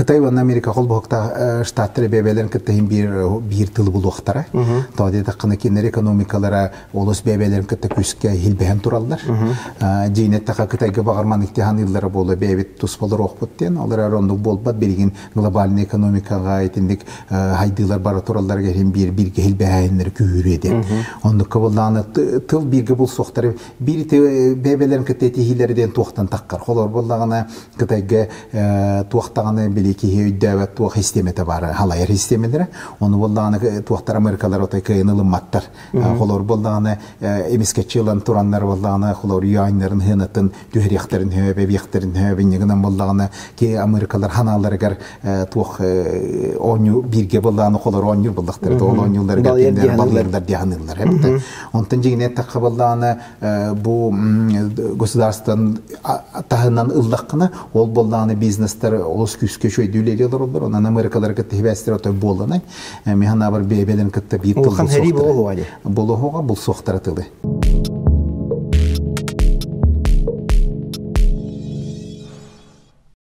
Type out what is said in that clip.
Кытай уонна Америка холбоһуктаах штаттар бэйэлэрин кытта иһин биир биир тылы булуохтара. Тоҕо диэтэххинэ кинилэр экономикалара олус бэйэлэрин кытта күүскэ иһилбэһэн тураллар. Дьиҥэ эттэххэ Кытайга баҕар маннык тиһаныыллара буолуо бэйэбит туспа олоруохпут диэн. Ол эрээри оннук буолбат билигин глобальный экономикаҕа итинник хайдыылар бара туралларыгар иһин биир бииргэ иһилбэһээһиннэри күүһүрүө диэн. Оннукка буоллаҕына тыл бииргэ булсуохтары биир ити бэйэлэрин кытта этиһиилэри диэн туохтан таххар. Холобур буоллаҕына Кытайга туох даҕаны били киһи өйдөөбөт туох систиэмэтэ баар халайар систиэмэлэрэ. Ону буоллаҕына туохтар Америкалар отой кыайан ылымматтар. Холобур буоллаҕына эмискэччи ылан тураннар буоллаҕына холобур юаньнарын хыанатын түһэриэхтэрин хөбө эбиэхтэрин хөбө инньэ буоллаҕына ки Америкалар ханааларыгар туох оонньуу бииргэ буоллаҕына холор оонньуур буоллахтара ол оонньууларыгар кинилэр балыырдар диэханыыллар эбит. Онтон дьиҥинэ эттэххэ буоллаҕына бу государствон таһынан ыллаххына, ол буоллаҕына бизнестар олус күүскэ үчүгэйдүү үлэлии олороллор. Онон Америкалары кытта сибээстэр отой буолланай. Мин санаабар бэйэлэрин кытта биир тыл Улахан сэрии буолуоҕа дии. Буолуоҕа булсуохтара тылы.